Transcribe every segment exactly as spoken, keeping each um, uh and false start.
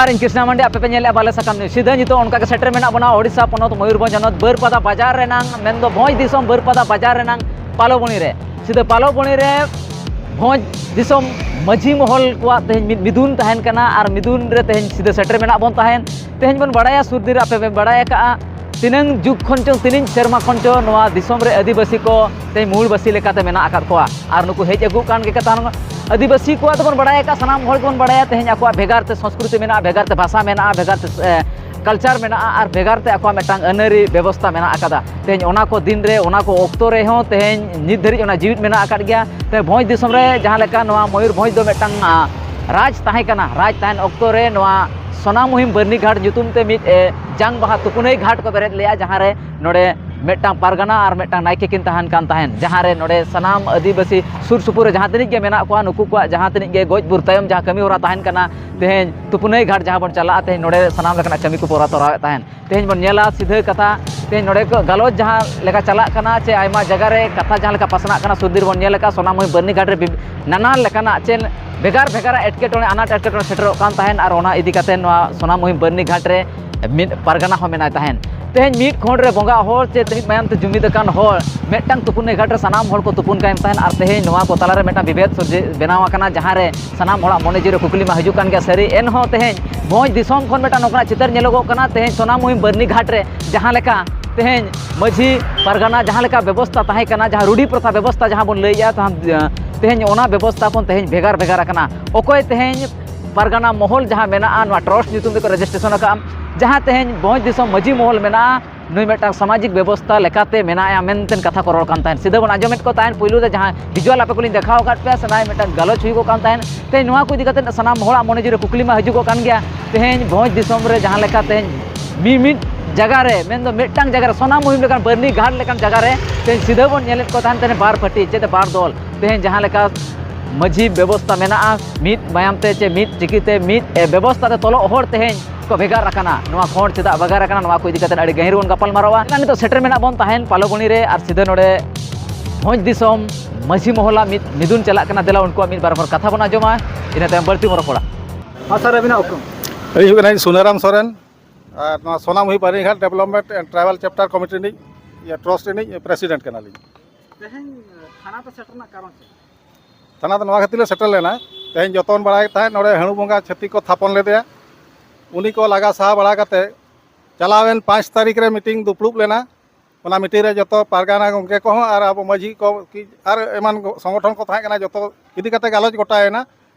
ᱟᱨ ᱤᱧ ᱠᱨᱤᱥᱱᱟ ᱢᱟᱱᱰᱤ, ᱟᱯᱮ ᱯᱮ ᱧᱮᱞᱮᱫᱼᱟ ᱵᱟᱞᱮ ᱥᱟᱠᱟᱢ ᱱᱤᱭᱩᱡᱽ᱾ ᱥᱤᱫᱷᱟᱹ ᱱᱤᱛᱚᱜ ᱚᱱᱠᱟ ᱜᱮ ᱥᱮᱴᱮᱨ ᱢᱮᱱᱟᱜ ᱵᱚᱱᱟ ᱳᱰᱤᱥᱟ ᱯᱚᱱᱚᱛ ᱢᱚᱭᱩᱨᱵᱷᱚᱸᱡᱽ ᱦᱚᱱᱚᱛ ᱵᱟᱹᱨᱯᱟᱫᱟ ᱵᱟᱡᱟᱨ ᱨᱮᱱᱟᱝ, ᱢᱮᱱᱫᱚ ᱵᱷᱚᱸᱡᱽ ᱫᱤᱥᱚᱢ ᱵᱟᱹᱨᱯᱟᱫᱟ ᱵᱟᱡᱟᱨ ᱨᱮᱱᱟᱝ ᱯᱟᱞᱚᱵᱚᱱᱤ ᱨᱮ᱾ ᱥᱤᱫᱷᱟᱹ ᱯᱟᱞᱚᱵᱚᱱᱤ ᱨᱮ ᱵᱷᱚᱸᱡᱽ ᱫᱤᱥᱚᱢ ᱢᱟᱹᱡᱷᱤ ᱢᱚᱦᱚᱞ ᱠᱚᱣᱟᱜ ᱛᱮᱦᱮᱧ ᱢᱤᱫ ᱢᱤᱫᱩᱱ ᱛᱟᱦᱮᱱ ᱠᱟᱱᱟ, ᱟᱨ ᱢᱤᱫᱩᱱ ᱨᱮ ᱛᱮᱦᱮᱧ ᱥᱤᱫᱷᱟᱹ ᱥᱮᱴᱮᱨ ᱢᱮᱱᱟᱜ ᱵᱚᱱ ᱛᱟᱦᱮᱱ᱾ ᱛᱮᱦᱮᱧ ᱵᱚᱱ ᱵᱟᱲᱟᱭᱟ, ᱥᱩᱨ ᱫᱤᱱ ᱨᱮ ᱟᱯᱮ ᱯᱮ ᱵᱟᱲᱟᱭ ᱟᱠᱟᱫᱼᱟ, ᱛᱤᱱᱟᱹᱝ ᱡᱩᱜᱽ ᱠᱷᱚᱱ ᱪᱚᱝ, ᱛᱤᱱᱟᱹᱝ ᱥᱮᱨᱢᱟ ᱠᱷᱚᱱ ᱪᱚ ᱱᱚᱣᱟ ᱫᱤᱥᱚᱢ ᱨᱮ ᱟᱹᱫᱤᱵᱟᱹᱥᱤ ᱠᱚ ᱛᱮᱦᱮᱧ ᱢᱩᱞ ᱵᱟᱹᱥᱤ ᱞᱮᱠᱟᱛᱮ ᱢᱮᱱᱟᱜ ᱟᱠᱟᱫ ᱠᱚᱣᱟ, ᱟᱨ ᱱᱩᱠᱩ ᱦᱮᱡ ᱟᱹᱜᱩᱜ ᱠᱟᱱ ᱜᱮ ᱠᱟᱛᱷᱟ᱾ ᱟᱹᱫᱤᱵᱟᱹᱥᱤ ᱠᱚᱣᱟᱜ ᱫᱚᱵᱚᱱ ᱵᱟᱲᱟᱭ ᱟᱠᱟᱫ, ᱥᱟᱱᱟᱢ ᱦᱚᱲ ᱜᱮᱵᱚᱱ ᱵᱟᱲᱟᱭᱟ, ᱛᱮᱦᱮᱧ ᱟᱠᱚᱣᱟᱜ ᱵᱷᱮᱜᱟᱨ ᱛᱮ ᱥᱚᱝᱥᱠᱨᱤᱛᱤ ᱢᱮᱱᱟᱜᱼᱟ, ᱵᱷᱮᱜᱟᱨ ᱛᱮ ᱵᱷᱟᱥᱟ ᱢᱮᱱᱟᱜᱼᱟ, ᱵᱷᱮᱜᱟᱨ ᱛᱮ, ᱮ, ᱠᱟᱞᱪᱟᱨ ᱢᱮᱱᱟᱜᱼᱟ, ᱟᱨ ᱵᱷᱮᱜᱟᱨ ᱛᱮ ᱟᱠᱚᱣᱟᱜ ᱢᱤᱫᱴᱟᱝ ᱟᱹᱱᱟᱹᱨᱤ ᱵᱮᱵᱚᱥᱛᱟ ᱢᱮᱱᱟᱜ ᱟᱠᱟᱫᱟ᱾ ᱛᱮᱦᱮᱧ ᱚᱱᱟ ᱠᱚ ᱫᱤᱱ ᱨᱮ, ᱚᱱᱟ ᱠᱚ ᱚᱠᱛᱚ ᱨᱮᱦᱚᱸ ᱛᱮᱦᱮᱧ ᱱᱤᱛ ᱫᱷᱟᱹᱨᱤᱡ ᱚᱱᱟ ᱡᱤᱣᱤᱫ ᱢᱮᱱᱟᱜ ᱟᱠᱟᱫ ᱜᱮᱭᱟ᱾ ᱛᱮ ᱵᱷᱚᱸᱡᱽ ᱫᱤᱥᱚᱢ ᱨᱮ ᱡᱟᱦᱟᱸ ᱞᱮᱠᱟ ᱱᱚᱣᱟ ᱢᱚᱭᱩᱨᱵᱷᱚᱸᱡᱽ ᱫᱚ ᱢᱤᱫᱴᱟᱝ, ᱟ, ᱨᱟᱡᱽ ᱛᱟᱦᱮᱸ ᱠᱟᱱᱟ, ᱨᱟᱡᱽ ᱛᱟᱦᱮᱱ ᱚᱠᱛᱚ ᱨᱮ ᱱᱚᱣᱟ ᱥᱚᱱᱟ ᱢᱩᱦᱤᱢ ᱵᱟᱹᱨᱱᱤ ᱜᱷᱟᱴ ᱧᱩᱛᱩᱢ ᱛᱮ ᱢᱤᱫ, ᱮ, ᱡᱟᱝ ᱵᱟᱦᱟ ᱛᱩᱯᱩᱱᱟᱹᱭ ᱜᱷᱟᱴ ᱠᱚ ᱵᱮᱨᱮᱫ ᱞᱮᱜᱼᱟ, ᱡᱟᱦᱟᱸ ᱨᱮ ᱱᱚᱰᱮ ᱢᱤᱫᱴᱟᱝ ᱯᱟᱨᱜᱟᱱᱟ ᱟᱨ ᱢᱤᱫᱴᱟᱝ ᱱᱟᱭᱠᱮ ᱠᱤᱱ ᱛᱟᱦᱮᱱ ᱠᱟᱱ ᱛᱟᱦᱮᱸᱫ, ᱡᱟᱦᱟᱸ ᱨᱮ ᱱᱚᱰᱮ ᱥᱟᱱᱟᱢ ᱟᱹᱫᱤᱵᱟᱹᱥᱤ ᱥᱩᱨ ᱥᱩᱯᱩᱨ ᱨᱮ ᱡᱟᱦᱟᱸ ᱛᱤᱱᱟᱹᱜ ᱜᱮ ᱢᱮᱱᱟᱜ ᱠᱚᱣᱟ, ᱱᱩᱠᱩ ᱠᱚᱣᱟᱜ ᱡᱟᱦᱟᱸ ᱛᱤᱱᱟᱹᱜ ᱜᱮ ᱜᱚᱡ ᱵᱩᱨ ᱛᱟᱭᱚᱢ ᱡᱟᱦᱟᱸ ᱠᱟᱹᱢᱤ ᱦᱚᱨᱟ ᱛᱟᱦᱮᱱ ᱠᱟᱱᱟ, ᱛᱮᱦᱮᱧ ᱛᱩᱯᱩᱱᱟᱹᱭ ᱜᱷᱟᱴ ᱡᱟᱦᱟᱸ ᱵᱚᱱ ᱪᱟᱞᱟᱜᱼᱟ, ᱛᱮᱦᱮᱧ ᱱᱚᱰᱮ ᱥᱟᱱᱟᱢ ᱞᱮᱠᱟᱱᱟᱜ ᱠᱟᱹᱢᱤ ᱠᱚ ᱠᱚᱨᱟᱣ ᱛᱚᱨᱟᱣᱮᱫ ᱛᱟᱦᱮᱸᱫ᱾ ᱛᱮᱦᱮᱧ ᱵᱚᱱ ᱧᱮᱞᱟ ᱥᱤᱫᱷᱟᱹ ᱠᱟᱛᱷᱟ, ᱛᱮᱦᱮᱧ ᱱᱚᱰᱮ ᱠᱚ ᱜᱟᱞᱚᱪ ᱡᱟᱦᱟᱸ ᱞᱮᱠᱟ ᱪᱟᱞᱟᱜ ᱠᱟᱱᱟ, ᱪᱮ ᱟᱭᱢᱟ ᱡᱟᱭᱜᱟ ᱨᱮ ᱠᱟᱛᱷᱟ ᱡᱟᱦᱟᱸ ᱞᱮᱠᱟ ᱯᱟᱥᱱᱟᱜ ᱠᱟᱱᱟ, ᱥᱩᱨ ᱫᱤᱱ ᱵᱚᱱ ᱧᱮᱞ ᱟᱠᱟᱫ ᱥᱚᱱᱟ ᱢᱩᱦᱤᱢ ᱵᱟᱹᱨᱱᱤ ᱜᱷᱟᱴ ᱨᱮ ᱵᱤ-, ᱱᱟᱱᱟ ᱞᱮᱠᱟᱱᱟᱜ ᱪᱮ ᱵᱷᱮᱜᱟᱨ ᱵᱷᱮᱜᱟᱨᱟᱜ ᱮᱴᱠᱮᱴᱚᱬᱮ, ᱟᱱᱟᱴ ᱮᱴᱠᱮᱴᱚᱬᱮ ᱥᱮᱴᱮᱨᱚᱜ ᱠᱟᱱ ᱛᱟᱦᱮᱸᱫ, ᱟᱨ ᱚᱱᱟ ᱤᱫᱤ ᱠᱟᱛᱮ ᱱᱚᱣᱟ ᱥᱚᱱᱟ ᱢᱩᱦᱤᱢ ᱵᱟᱹᱨᱱᱤ ᱜᱷᱟᱴ ᱨᱮ ᱢᱤᱫ ᱯᱟᱨᱜᱟᱱᱟ ᱦᱚᱸ ᱢᱮᱱᱟᱭ ᱛᱟᱦᱮᱸᱫ᱾ ᱛᱮᱦᱮᱧ ᱢᱤᱫ ᱠᱷᱚᱸᱰ ᱨᱮ ᱵᱚᱸᱜᱟ ᱦᱚᱲ ᱪᱮ ᱛᱤᱱᱤᱡ ᱢᱟᱭᱟᱢ ᱛᱮ ᱡᱩᱢᱤᱫ ᱟᱠᱟᱱ ᱦᱚᱲ ᱢᱤᱫᱴᱟᱝ ᱛᱩᱯᱩᱱᱟᱹᱭ ᱜᱷᱟᱴ ᱨᱮ ᱥᱟᱱᱟᱢ ᱦᱚᱲ ᱠᱚ ᱛᱩᱯᱩᱱ ᱠᱟᱱ ᱛᱟᱦᱮᱸᱫ, ᱟᱨ ᱛᱮᱦᱮᱧ ᱱᱚᱣᱟ ᱠᱚ ᱛᱟᱞᱟᱨᱮ ᱢᱤᱫᱴᱟᱝ ᱵᱤᱵᱷᱮᱫ ᱥᱤᱨᱡᱟᱹ ᱵᱮᱱᱟᱣ ᱟᱠᱟᱱᱟ, ᱡᱟᱦᱟᱸ ᱨᱮ ᱥᱟᱱᱟᱢ ᱦᱚᱲᱟᱜ ᱢᱚᱱᱮ ᱡᱤᱣᱤ ᱨᱮ ᱠᱩᱠᱞᱤ ᱢᱟ ᱦᱤᱡᱩᱜ ᱠᱟᱱ ᱜᱮᱭᱟ᱾ ᱥᱟᱹᱨᱤ ᱮᱱᱦᱚᱸ ᱛᱮᱦᱮᱧ ᱵᱷᱚᱸᱡᱽ ᱫᱤᱥᱚᱢ ᱠᱷᱚᱱ ᱢᱤᱫᱴᱟᱝ ᱱᱚᱝᱠᱟᱱᱟᱜ ᱪᱤᱛᱟᱹᱨ ᱧᱮᱞᱚᱜᱚᱜ ᱠᱟᱱᱟ, ᱛᱮᱦᱮᱧ ᱥᱚᱱᱟ ᱢᱩᱦᱤᱢ ᱵᱟᱹᱨᱱᱤ ᱜᱷᱟᱴ ᱨᱮ ᱡᱟᱦᱟᱸ ᱞᱮᱠᱟ ᱛᱮᱦᱮᱧ ᱢᱟᱹᱡᱷᱤ ᱯᱟᱨᱜᱟᱱᱟ ᱡᱟᱦᱟᱸ ᱞᱮᱠᱟ ᱵᱮᱵᱚᱥᱛᱟ ᱛᱟᱦᱮᱸ ᱠᱟᱱᱟ, ᱡᱟᱦᱟᱸ ᱨᱩᱰᱤ ᱯᱨᱚᱛᱷᱟ ᱵᱮᱵᱚᱥᱛᱟ ᱡᱟᱦᱟᱸ ᱵᱚᱱ ᱞᱟᱹᱭᱮᱫᱼᱟ, ᱛᱟᱦᱮᱸ-, ᱛᱮᱦᱮᱧ ᱚᱱᱟ ᱵᱮᱵᱚᱥᱛᱟ ᱠᱷᱚᱱ ᱛᱮᱦᱮᱧ ᱵᱷᱮᱜᱟᱨ ᱵᱷᱮᱜᱟᱨ ᱟᱠᱟᱱᱟ᱾ ᱚᱠᱚᱭ ᱛᱮᱦᱮᱧ ᱯᱟᱨᱜᱟᱱᱟ ᱢᱚᱦᱚᱞ ᱡᱟᱦᱟᱸ ᱢᱮᱱᱟᱜᱼᱟ, ᱱᱚᱣᱟ ᱴᱨᱟᱥᱴ ᱧᱩᱛᱩᱢ ᱛᱮᱠᱚ ᱨᱮᱡᱤᱥᱴᱨᱮᱥᱚᱱ ᱟᱠᱟᱫᱼᱟ, ᱡᱟᱦᱟᱸ ᱛᱮᱦᱮᱧ ᱵᱷᱚᱸᱡᱽ ᱫᱤᱥᱚᱢ ᱢᱟᱹᱡᱷᱤ ᱢᱚᱦᱚᱞ ᱢᱮᱱᱟᱜᱼᱟ, ᱱᱩᱭ ᱢᱤᱫᱴᱟᱝ ᱥᱟᱢᱟᱡᱤᱠ ᱵᱮᱵᱚᱥᱛᱟ ᱞᱮᱠᱟᱛᱮ ᱢᱮᱱᱟᱭᱟ ᱢᱮᱱᱛᱮ ᱠᱟᱛᱷᱟ ᱠᱚ ᱨᱚᱲ ᱠᱟᱱ ᱛᱟᱦᱮᱸᱫ᱾ ᱥᱤᱫᱷᱟᱹ ᱵᱚᱱ ᱟᱸᱡᱚᱢᱮᱫ ᱠᱚ ᱛᱟᱦᱮᱸᱫ, ᱯᱩᱭᱞᱩ ᱨᱮ ᱡᱟᱦᱟᱸ ᱵᱷᱤᱡᱩᱣᱟᱞ ᱟᱯᱮ ᱠᱚᱞᱤᱧ ᱫᱮᱠᱷᱟᱣ ᱟᱠᱟᱫ ᱯᱮᱭᱟ, ᱥᱮ ᱱᱟᱭ ᱢᱤᱫᱴᱟᱝ ᱜᱟᱞᱚᱪ ᱦᱩᱭᱩᱜᱚᱜ ᱠᱟᱱ ᱛᱟᱦᱮᱸᱫ᱾ ᱛᱮᱦᱮᱧ ᱱᱚᱣᱟ ᱠᱚ ᱤᱫᱤ ᱠᱟᱛᱮ ᱥᱟᱱᱟᱢ ᱦᱚᱲᱟᱜ ᱢᱚᱱᱮ ᱡᱤᱣᱤ ᱨᱮ ᱠᱩᱠᱞᱤ ᱢᱟ ᱦᱤᱡᱩᱜᱚᱜ ᱠᱟᱱ ᱜᱮᱭᱟ᱾ ᱛᱮᱦᱮᱧ ᱵᱷᱚᱸᱡᱽ ᱫᱤᱥᱚᱢ ᱨᱮ ᱡᱟᱦᱟᱸ ᱞᱮᱠᱟ ᱛᱮᱦᱮᱧ ᱢᱤᱢᱤᱫ ᱡᱟᱭᱜᱟ ᱨᱮ, ᱢᱮᱱᱫᱚ ᱢᱤᱫᱴᱟᱝ ᱡᱟᱭᱜᱟ ᱨᱮ, ᱥᱚᱱᱟ ᱢᱩᱦᱤᱢ ᱞᱮᱠᱟᱱ ᱵᱟᱹᱨᱱᱤ ᱜᱷᱟᱴ ᱞᱮᱠᱟᱱ ᱡᱟᱭᱜᱟ ᱨᱮ ᱛᱮᱦᱮᱧ ᱥᱤᱫᱷᱟᱹ ᱵᱚᱱ ᱧᱮᱞᱮᱫ ᱠᱚ ᱛᱟᱦᱮᱸᱫ, ᱛᱮᱦᱮᱧ ᱵᱟᱨ ᱯᱟᱹᱴᱤ ᱪᱮᱫ ᱵᱟᱨ ᱫᱚᱞ᱾ ᱛᱮᱦᱮᱧ ᱡᱟᱦᱟᱸ ᱞᱮᱠᱟ ᱢᱟᱹᱡᱷᱤ ᱵᱮᱵᱚᱥᱛᱟ ᱢᱮᱱᱟᱜᱼᱟ, ᱢᱤᱫ ᱢᱟᱭᱟᱢ ᱛᱮ ᱪᱮ ᱢᱤᱫ ᱪᱤᱠᱤ ᱛᱮ ᱢᱤᱫ, ᱮ, ᱵᱮᱵᱚᱥᱛᱟ ᱛᱮ ᱛᱚᱞᱚᱜ ᱦᱚᱲ ᱛᱮᱦᱮᱧ ᱠᱚ ᱵᱷᱮᱜᱟᱨ ᱟᱠᱟᱱᱟ᱾ ᱱᱚᱣᱟ ᱠᱷᱚᱸᱰ ᱪᱮᱫᱟᱜ ᱵᱷᱮᱜᱟᱨ ᱟᱠᱟᱱᱟ, ᱱᱚᱣᱟ ᱠᱚ ᱤᱫᱤ ᱠᱟᱛᱮ ᱟᱹᱰᱤ ᱜᱟᱹᱦᱤᱨ ᱵᱚᱱ ᱜᱟᱯᱟᱞ ᱢᱟᱨᱟᱣᱟ᱾ ᱱᱤᱛᱚᱜ ᱥᱮᱴᱮᱨ ᱢᱮᱱᱟᱜ ᱵᱚᱱ ᱛᱟᱦᱮᱱ ᱯᱟᱞᱚᱵᱚᱱᱤ ᱨᱮ, ᱟᱨ ᱥᱤᱫᱷᱟᱹ ᱱᱚᱰᱮ ᱵᱷᱚᱸᱡᱽ ᱫᱤᱥᱚᱢ ᱢᱟᱹᱡᱷᱤ ᱢᱚᱦᱚᱞᱟ ᱢᱤᱫ ᱢᱤᱫᱩᱱ ᱪᱟᱞᱟᱜ ᱠᱟᱱᱟ᱾ ᱫᱮᱞᱟ ᱩᱱᱠᱩᱣᱟᱜ ᱢᱤᱫ ᱵᱟᱨ ᱦᱚᱲ ᱠᱟᱛᱷᱟ ᱵᱚᱱ ᱟᱸᱡᱚᱢᱟ, ᱤᱱᱟᱹ ᱛᱟᱭᱚᱢ ᱵᱟᱹᱲᱛᱤ ᱵᱚᱱ ᱨᱚᱯᱚᱲᱟ᱾ ᱦᱮᱸ ᱥᱟᱨ, ᱟᱹᱵᱤᱱᱟᱜ ᱩᱯᱨᱩᱢ? ᱟᱹᱞᱤᱧ ᱦᱩᱭᱩᱜ ᱠᱟᱱᱟᱞᱤᱧ ᱥᱩᱱᱟᱹᱨᱟᱢ ᱥᱚᱨᱮᱱ, ᱟᱨ ᱱᱚᱣᱟ ᱥᱚᱱᱟᱢ ᱦᱩᱭ ᱵᱟᱹᱨᱱᱤᱜᱷᱟᱴ Development and Tribal Chapter Committee ᱨᱤᱱᱤᱡ, ᱤᱭᱟᱹ, Trust ᱨᱤᱱᱤᱡ President ᱠᱟᱱᱟᱞᱤᱧ᱾ ᱛᱮᱦᱮᱧ ᱛᱷᱟᱱᱟ ᱯᱮ ᱥᱮᱴᱮᱨ ᱨᱮᱱᱟᱜ ᱠᱟᱨᱚᱱ ᱪᱮᱫ? ᱛᱷᱟᱱᱟ ᱫᱚ ᱱᱚᱣᱟ ᱠᱷᱟᱹᱛᱤᱨ ᱞᱮ ᱥᱮᱴᱮᱨ ᱞᱮᱱᱟ, ᱛᱮᱦᱮᱧ ᱡᱚᱛᱚᱱ ᱵᱟᱲᱟᱭᱮᱫ ᱛᱟᱦᱮᱸᱫ, ᱱᱚᱰᱮ ᱦᱟᱹᱬᱩ ᱵᱚᱸᱜᱟ ᱪᱷᱟᱹᱛᱤᱠ ᱠᱚ ᱛᱷᱟᱯᱚᱱ ᱞᱮᱫᱮᱭᱟ, ᱩᱱᱤ ᱠᱚ ᱞᱟᱜᱟ ᱥᱟᱦᱟ ᱵᱟᱲᱟ ᱠᱟᱛᱮ ᱪᱟᱞᱟᱣᱮᱱ ᱯᱟᱸᱪ ᱛᱟᱹᱨᱤᱠᱷ ᱨᱮ meeting ᱫᱩᱯᱲᱩᱵ ᱞᱮᱱᱟ᱾ ᱚᱱᱟ meeting ᱨᱮ ᱡᱚᱛᱚ ᱯᱟᱨᱜᱟᱱᱟ ᱜᱚᱢᱠᱮ ᱠᱚᱦᱚᱸ ᱟᱨ ᱟᱵᱚ ᱢᱟᱹᱡᱷᱤ ᱠᱚ ᱠᱤ ᱟᱨ ᱮᱢᱟᱱ ᱥᱚᱝᱜᱚᱴᱷᱚᱱ ᱠᱚ ᱛᱟᱦᱮᱸ ᱠᱟᱱᱟ, ᱡᱚᱛᱚ ᱤᱫᱤ ᱠᱟᱛᱮ ᱜᱟᱞᱚᱪ ᱜᱚᱴᱟᱭᱮᱱᱟ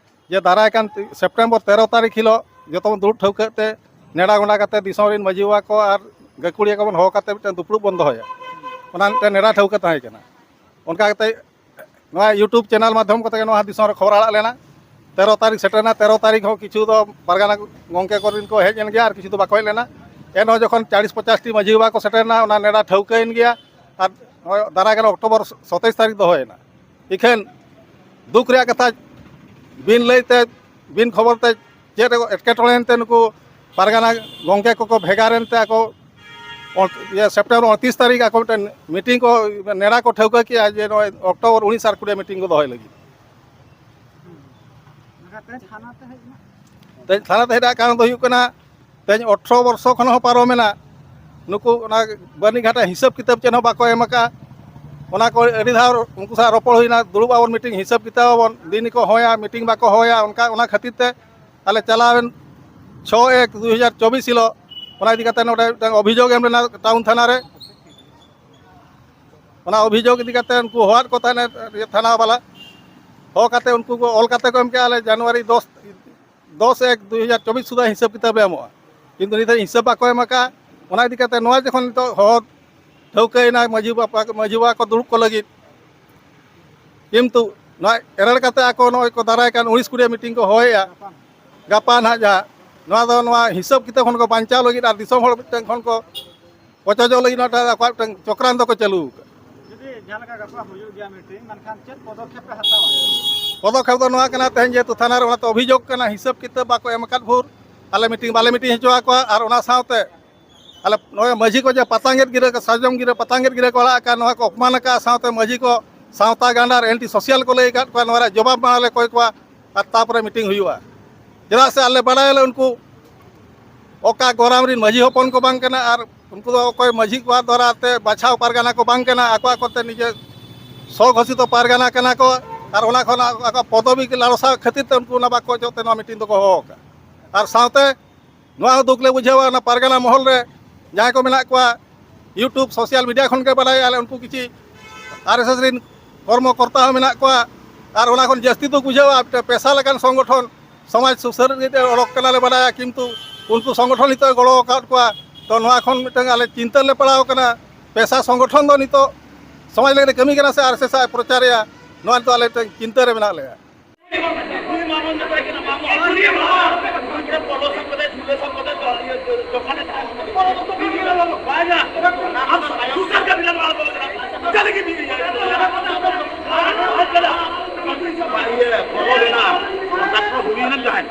ᱡᱮ ᱫᱟᱨᱟᱭ ᱠᱟᱱ September ᱛᱮᱨᱚ ᱛᱟᱹᱨᱤᱠᱷ ᱦᱤᱞᱳᱜ ᱡᱚᱛᱚ ᱵᱚᱱ ᱫᱩᱲᱩᱵ ᱴᱷᱟᱹᱣᱠᱟᱹᱜ ᱛᱮ ᱱᱮᱰᱟ ᱜᱚᱸᱰᱟ ᱠᱟᱛᱮ ᱫᱤᱥᱚᱢ ᱨᱮᱱ ᱢᱟᱹᱡᱷᱤ ᱵᱟᱵᱟ ᱠᱚ ᱟᱨ ᱜᱟᱹᱠᱷᱩᱲᱤᱭᱟᱹ ᱠᱚᱵᱚᱱ ᱦᱚᱦᱚ ᱠᱟᱛᱮ ᱢᱤᱫᱴᱮᱱ ᱫᱩᱯᱲᱩᱵ ᱵᱚᱱ ᱫᱚᱦᱚᱭᱟ᱾ ᱚᱱᱟ ᱢᱤᱫᱴᱮᱱ ᱱᱮᱰᱟ ᱴᱷᱟᱹᱣᱠᱟᱹ ᱛᱟᱦᱮᱸ ᱠᱟᱱᱟ᱾ ᱚᱱᱠᱟ ᱠᱟᱛᱮ ᱱᱚᱣᱟ YouTube channel ᱢᱟᱫᱽᱫᱷᱚᱢ ᱠᱚᱛᱮ ᱜᱮ ᱱᱚᱣᱟ ᱫᱤᱥᱚᱢ ᱨᱮ ᱠᱷᱚᱵᱚᱨ ᱟᱲᱟᱜ ᱞᱮᱱᱟ᱾ ᱛᱮᱨᱚ ᱛᱟᱹᱨᱤᱠᱷ ᱥᱮᱴᱮᱨᱮᱱᱟ, ᱛᱮᱨᱚ ᱛᱟᱹᱨᱤᱠᱷ ᱦᱚᱸ ᱠᱤᱪᱷᱩ ᱫᱚ ᱯᱟᱨᱜᱟᱱᱟ ᱜᱚᱢᱠᱮ ᱠᱚᱨᱮᱱ ᱠᱚ ᱦᱮᱡ ᱮᱱ ᱜᱮᱭᱟ ᱟᱨ ᱠᱤᱪᱷᱩ ᱫᱚ ᱵᱟᱠᱚ ᱦᱮᱡ ᱞᱮᱱᱟ᱾ ᱮᱱᱦᱚᱸ ᱡᱚᱠᱷᱚᱱ ᱪᱟᱞᱤᱥ ᱯᱚᱪᱟᱥ ᱴᱤ ᱢᱟᱹᱡᱷᱤ ᱵᱟᱵᱟ ᱠᱚ ᱥᱮᱴᱮᱨᱮᱱᱟ, ᱚᱱᱟ ᱱᱮᱰᱟ ᱴᱷᱟᱹᱣᱠᱟᱹᱭᱮᱱ ᱜᱮᱭᱟ᱾ ᱟᱨ ᱱᱚᱜᱼᱚᱭ ᱫᱟᱨᱟᱭ ᱠᱟᱱ October ᱥᱚᱛᱟᱭᱤᱥ ᱛᱟᱹᱨᱤᱠᱷ ᱫᱚᱦᱚᱭᱮᱱᱟ᱾ ᱤᱠᱷᱟᱹᱱ ᱫᱩᱠ ᱨᱮᱭᱟᱜ ᱠᱟᱛᱷᱟ, ᱵᱤᱱ ᱞᱟᱹᱭᱛᱮ, ᱵᱤᱱ ᱠᱷᱚᱵᱚᱨ ᱛᱮ ᱪᱮᱫ ᱨᱮ ᱮᱴᱠᱮᱴᱚᱬᱮ ᱮᱱᱛᱮ ᱱᱩᱠᱩ ᱯᱟᱨᱜᱟᱱᱟ ᱜᱚᱢᱠᱮ ᱠᱚᱠᱚ ᱵᱷᱮᱜᱟᱨ ᱮᱱᱛᱮ ᱟᱠᱚ ᱚᱱ-, ᱤᱭᱟᱹ September ᱩᱱᱛᱨᱤᱥ ᱛᱟᱹᱨᱤᱠᱷ ᱟᱠᱚ ᱢᱤᱫᱴᱮᱱ meeting ᱠᱚ ᱱᱮᱰᱟ ᱠᱚ ᱴᱷᱟᱹᱣᱠᱟᱹ ᱠᱮᱜᱼᱟ ᱡᱮ ᱱᱚᱜᱼᱚᱭ October ᱩᱱᱤᱥ ᱟᱨ ᱠᱩᱲᱤ meeting ᱠᱚ ᱫᱚᱦᱚᱭ ᱞᱟᱹᱜᱤᱫ᱾ ᱢᱮᱱᱠᱷᱟᱱ ᱛᱮᱦᱮᱧ ᱛᱷᱟᱱᱟ ᱛᱮ ᱦᱮᱡ ᱮᱱᱟ? ᱛᱮᱦᱮᱧ ᱛᱷᱟᱱᱟ ᱛᱮ ᱦᱮᱡ ᱨᱮᱭᱟᱜ ᱠᱟᱨᱚᱱ ᱫᱚ ᱦᱩᱭᱩᱜ ᱠᱟᱱᱟ, ᱛᱮᱦᱮᱧ ᱟᱴᱷᱨᱚ ᱵᱚᱨᱥᱚ ᱠᱷᱚᱱ ᱦᱚᱸ ᱯᱟᱨᱚᱢᱮᱱᱟ, ᱱᱩᱠᱩ ᱚᱱᱟ ᱵᱟᱹᱨᱱᱤᱜᱷᱟᱴ ᱨᱮ ᱦᱤᱥᱟᱹᱵ ᱠᱤᱛᱟᱹᱵ ᱪᱮᱫ ᱦᱚᱸ ᱵᱟᱠᱚ ᱮᱢ ᱟᱠᱟᱫᱼᱟ᱾ ᱚᱱᱟ ᱠᱚ ᱟᱹᱰᱤ ᱫᱷᱟᱣ ᱩᱱᱠᱩ ᱥᱟᱶ ᱨᱚᱯᱚᱲ ᱦᱩᱭᱱᱟ, ᱫᱩᱲᱩᱵ ᱟᱵᱚᱱ, meeting ᱦᱤᱥᱟᱹᱵ ᱠᱤᱛᱟᱹᱵ ᱟᱵᱚᱱ, ᱫᱤᱱ ᱠᱚ ᱦᱚᱦᱚᱭᱟ, meeting ᱵᱟᱠᱚ ᱦᱚᱦᱚᱭᱟ᱾ ᱚᱱᱠᱟ, ᱚᱱᱟ ᱠᱷᱟᱹᱛᱤᱨ ᱛᱮ ᱟᱞᱮ ᱪᱟᱞᱟᱣᱮᱱ ᱪᱷᱚ ᱮᱠ ᱫᱩ ᱦᱟᱡᱟᱨ ᱪᱚᱵᱵᱤᱥ ᱦᱤᱞᱳᱜ ᱚᱱᱟ ᱤᱫᱤ ᱠᱟᱛᱮ ᱱᱚᱰᱮ ᱢᱤᱫᱴᱟᱝ ᱚᱵᱷᱤᱡᱳᱜᱽ ᱮᱢ ᱞᱮᱱᱟ ᱴᱟᱣᱩᱱ ᱛᱷᱟᱱᱟ ᱨᱮ᱾ ᱚᱱᱟ ᱚᱵᱷᱤᱡᱳᱜᱽ ᱤᱫᱤ ᱠᱟᱛᱮ ᱩᱱᱠᱩ ᱦᱚᱦᱚᱣᱟᱫ ᱠᱚ ᱛᱟᱦᱮᱱᱟ ᱛᱷᱟᱱᱟ ᱵᱟᱞᱟ, ᱦᱚᱦᱚ ᱠᱟᱛᱮ ᱩᱱᱠᱩ ᱠᱚ ᱚᱞ ᱠᱟᱛᱮ ᱠᱚ ᱮᱢ ᱠᱮᱜᱼᱟ, ᱟᱞᱮ ᱡᱟᱱᱩᱣᱟᱨᱤ ᱫᱚᱥ, ᱫᱚᱥ ᱮᱠ ᱫᱩ ᱦᱟᱡᱟᱨ ᱪᱚᱵᱵᱤᱥ ᱥᱩᱫᱷᱟ ᱦᱤᱥᱟᱹᱵ ᱠᱤᱛᱟᱹᱵ ᱞᱮ ᱮᱢᱚᱜᱼᱟ᱾ ᱠᱤᱱᱛᱩ ᱱᱤᱛ ᱫᱷᱟᱹᱵᱤᱡ ᱦᱤᱥᱟᱹᱵ ᱵᱟᱠᱚ ᱮᱢ ᱟᱠᱟᱫᱼᱟ᱾ ᱚᱱᱟ ᱤᱫᱤ ᱠᱟᱛᱮ ᱱᱚᱣᱟ ᱡᱚᱠᱷᱚᱱ ᱱᱤᱛᱚᱜ ᱦᱚᱦᱚ ᱴᱷᱟᱹᱣᱠᱟᱹᱭᱮᱱᱟ ᱢᱟᱹᱡᱷᱤ ᱵᱟᱵᱟ, ᱢᱟᱹᱡᱷᱤ ᱵᱟᱵᱟ ᱠᱚ ᱫᱩᱲᱩᱵ ᱠᱚ ᱞᱟᱹᱜᱤᱫ, ᱠᱤᱱᱛᱩ ᱱᱚᱣᱟ ᱮᱨᱮᱲ ᱠᱟᱛᱮ ᱟᱠᱚ ᱱᱚᱜᱼᱚᱭ ᱠᱚ ᱫᱟᱨᱟᱭ ᱠᱟᱱ ᱩᱱᱤᱥ ᱠᱩᱲᱤ meeting ᱠᱚ ᱦᱚᱦᱚᱭᱮᱫᱼᱟ, ᱜᱟᱯᱟ ᱱᱟᱦᱟᱜ ᱡᱟᱦᱟᱸ, ᱱᱚᱣᱟ ᱫᱚ ᱱᱚᱣᱟ ᱦᱤᱥᱟᱹᱵ ᱠᱤᱛᱟᱹᱵ ᱠᱷᱚᱱ ᱠᱚ ᱵᱟᱧᱪᱟᱣ ᱞᱟᱹᱜᱤᱫ ᱟᱨ ᱫᱤᱥᱚᱢ ᱦᱚᱲ ᱢᱤᱫᱴᱮᱱ ᱠᱷᱚᱱ ᱠᱚ ᱠᱚᱪᱚᱡᱚᱜ ᱞᱟᱹᱜᱤᱫ ᱱᱚᱣᱟ ᱟᱠᱚᱣᱟᱜ ᱢᱤᱫᱴᱮᱱ ᱪᱚᱠᱨᱟᱱᱛᱚ ᱠᱚ ᱪᱟᱹᱞᱩ ᱟᱠᱟᱫᱼᱟ᱾ ᱡᱩᱫᱤ ᱡᱟᱦᱟᱸ ᱞᱮᱠᱟ ᱜᱟᱯᱟ ᱦᱩᱭᱩᱜ ᱜᱮᱭᱟ meeting, ᱢᱮᱱᱠᱷᱟᱱ ᱪᱮᱫ ᱯᱚᱫᱚᱠᱷᱮᱯ ᱯᱮ ᱦᱟᱛᱟᱣᱟ? ᱯᱚᱫᱚᱠᱷᱮᱯ ᱫᱚ ᱱᱚᱣᱟ ᱠᱟᱱᱟ, ᱛᱮᱦᱮᱧ ᱡᱮᱦᱮᱛᱩ ᱛᱷᱟᱱᱟ ᱨᱮ ᱚᱱᱟᱛᱮ ᱚᱵᱷᱤᱡᱳᱜᱽ ᱠᱟᱱᱟ, ᱦᱤᱥᱟᱹᱵ ᱠᱤᱛᱟᱹᱵ ᱵᱟᱠᱚ ᱮᱢ ᱟᱠᱟᱫ ᱵᱷᱳᱨ ᱟᱞᱮ meeting ᱵᱟᱞᱮ meeting ᱦᱚᱪᱚ ᱟᱠᱚᱣᱟ᱾ ᱟᱨ ᱚᱱᱟ ᱥᱟᱶᱛᱮ ᱟᱞᱮ ᱱᱚᱜᱼᱚᱭ ᱢᱟᱹᱡᱷᱤ ᱠᱚ ᱡᱮ ᱯᱟᱛᱟᱝᱜᱮᱫ ᱜᱤᱨᱟᱹ ᱠᱚ, ᱥᱟᱨᱡᱚᱢ ᱜᱤᱨᱟᱹ, ᱯᱟᱛᱟᱝᱜᱮᱫ ᱜᱤᱨᱟᱹ ᱠᱚ ᱟᱲᱟᱜ ᱟᱠᱟᱫ, ᱱᱚᱣᱟ ᱠᱚ ᱚᱯᱢᱟᱱ ᱟᱠᱟᱫ, ᱥᱟᱶᱛᱮ ᱢᱟᱹᱡᱷᱤ ᱠᱚ ᱥᱟᱶᱛᱟ ᱜᱟᱸᱰᱟᱨ anti social ᱠᱚ ᱞᱟᱹᱭ ᱟᱠᱟᱫ ᱠᱚᱣᱟ, ᱱᱚᱣᱟ ᱨᱮᱭᱟᱜ ᱡᱚᱵᱟᱵ ᱢᱟᱲᱟᱝ ᱞᱮ ᱠᱚᱭ ᱠᱚᱣᱟ᱾ ᱟᱨ ᱛᱟᱨᱯᱚᱨᱮ meeting ᱦᱩᱭᱩᱜᱼᱟ᱾ ᱪᱮᱫᱟᱜ ᱥᱮ ᱟᱞᱮ ᱵᱟᱲᱟᱭᱟᱞᱮ ᱩᱱᱠᱩ ᱚᱠᱟ ᱜᱚᱨᱟᱢ ᱨᱤᱱ ᱢᱟᱹᱡᱷᱤ ᱦᱚᱯᱚᱱ ᱠᱚ ᱵᱟᱝ ᱠᱟᱱᱟ, ᱟᱨ ᱩᱱᱠᱩ ᱫᱚ ᱚᱠᱚᱭ ᱢᱟᱹᱡᱷᱤ ᱠᱚᱣᱟᱜ ᱫᱚᱨᱟ ᱛᱮ ᱵᱟᱪᱷᱟᱣ ᱯᱟᱨᱜᱟᱱᱟ ᱠᱚ ᱵᱟᱝ ᱠᱟᱱᱟ, ᱟᱠᱚ ᱟᱠᱚ ᱛᱮ ᱱᱤᱡᱮ ᱥᱚᱜᱷᱳᱥᱤᱛᱚ ᱯᱟᱨᱜᱟᱱᱟ ᱠᱟᱱᱟ ᱠᱚ᱾ ᱟᱨ ᱚᱱᱟ ᱠᱷᱚᱱ ᱟᱠᱚ ᱯᱚᱫᱚᱵᱤ ᱞᱟᱞᱥᱟ ᱠᱷᱟᱹᱛᱤᱨ ᱛᱮ ᱩᱱᱠᱩ ᱚᱱᱟ ᱵᱟᱠᱚ ᱚᱪᱚᱜ ᱛᱮ ᱱᱚᱣᱟ ᱢᱤᱴᱤᱝ ᱫᱚᱠᱚ ᱦᱚᱦᱚ ᱟᱠᱟᱫᱼᱟ᱾ ᱟᱨ ᱥᱟᱶᱛᱮ ᱱᱚᱣᱟ ᱦᱚᱸ ᱫᱩᱠ ᱞᱮ ᱵᱩᱡᱷᱟᱹᱣᱟ, ᱚᱱᱟ ᱯᱟᱨᱜᱟᱱᱟ ᱢᱚᱦᱚᱞ ᱨᱮ ᱡᱟᱦᱟᱸᱭ ᱠᱚ ᱢᱮᱱᱟᱜ ᱠᱚᱣᱟ, YouTube, social media ᱠᱷᱚᱱ ᱜᱮ ᱵᱟᱰᱟᱭᱟ ᱞᱮ, ᱩᱱᱠᱩ ᱠᱤᱪᱷᱤ ᱟᱨ ᱮᱥ ᱮᱥ ᱨᱤᱱ ᱠᱚᱨᱢᱚᱠᱚᱨᱛᱟ ᱦᱚᱸ ᱢᱮᱱᱟᱜ ᱠᱚᱣᱟ᱾ ᱟᱨ ᱚᱱᱟ ᱠᱷᱚᱱ ᱡᱟᱹᱥᱛᱤ ᱫᱩᱠ ᱵᱩᱡᱷᱟᱹᱣᱟ, ᱢᱤᱫᱴᱮᱱ ᱯᱮᱥᱟ ᱞᱮᱠᱟᱱ ᱥᱚᱝᱜᱚᱴᱷᱚᱱ ᱥᱚᱢᱟᱡᱽ ᱥᱩᱥᱟᱹᱨ ᱞᱟᱹᱜᱤᱫ ᱛᱮ ᱚᱰᱚᱠ ᱠᱟᱱᱟ ᱞᱮ ᱵᱟᱰᱟᱭᱟ, ᱠᱤᱱᱛᱩ ᱩᱱᱠᱩ ᱥᱚᱝᱜᱚᱴᱷᱚᱱ ᱱᱤᱛᱚᱜ ᱜᱚᱲᱚ ᱟᱠᱟᱫ ᱠᱚᱣᱟ᱾ ᱛᱚ ᱱᱚᱣᱟ ᱠᱷᱚᱱ ᱢᱤᱫᱴᱟᱝ ᱟᱞᱮ ᱪᱤᱱᱛᱟᱹ ᱨᱮᱞᱮ ᱯᱟᱲᱟᱣ ᱟᱠᱟᱱᱟ᱾ ᱯᱮᱥᱟ ᱥᱚᱝᱜᱚᱴᱷᱚᱱ ᱫᱚ ᱱᱤᱛᱚᱜ ᱥᱚᱢᱟᱡᱽ ᱞᱟᱹᱜᱤᱫ ᱮ ᱠᱟᱹᱢᱤ ᱠᱟᱱᱟ ᱥᱮ ᱟᱨ ᱮᱥ ᱮᱥ ᱟᱜ ᱯᱨᱚᱪᱟᱨᱮᱜᱼᱟ, ᱱᱚᱣᱟ ᱱᱤᱛᱚᱜ ᱟᱞᱮ ᱢᱤᱫᱴᱟᱝ ᱪᱤᱱᱛᱟᱹ ᱨᱮ ᱢᱮᱱᱟᱜ ᱞᱮᱭᱟ᱾ ᱤᱭᱟᱹ, ᱵᱚᱞᱚ ᱞᱮᱱᱟ, ᱰᱟᱠᱛᱚᱨ ᱦᱩᱭ ᱞᱮᱱ ᱛᱟᱦᱮᱸᱫ᱾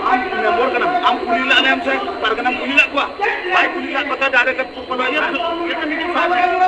ᱟᱢ ᱢᱮᱢᱵᱚᱨ ᱠᱟᱱᱟᱢ, ᱟᱢ ᱠᱩᱞᱤ ᱞᱮᱫ ᱞᱮᱭᱟᱢ ᱥᱮ ᱯᱟᱨᱜᱟᱱᱟᱢ ᱠᱩᱞᱤ ᱞᱮᱫ ᱠᱚᱣᱟ? ᱵᱟᱭ ᱠᱩᱞᱤ ᱞᱮᱫ ᱠᱚᱛᱮ direct ᱵᱚᱞᱚ ᱮᱱᱟ᱾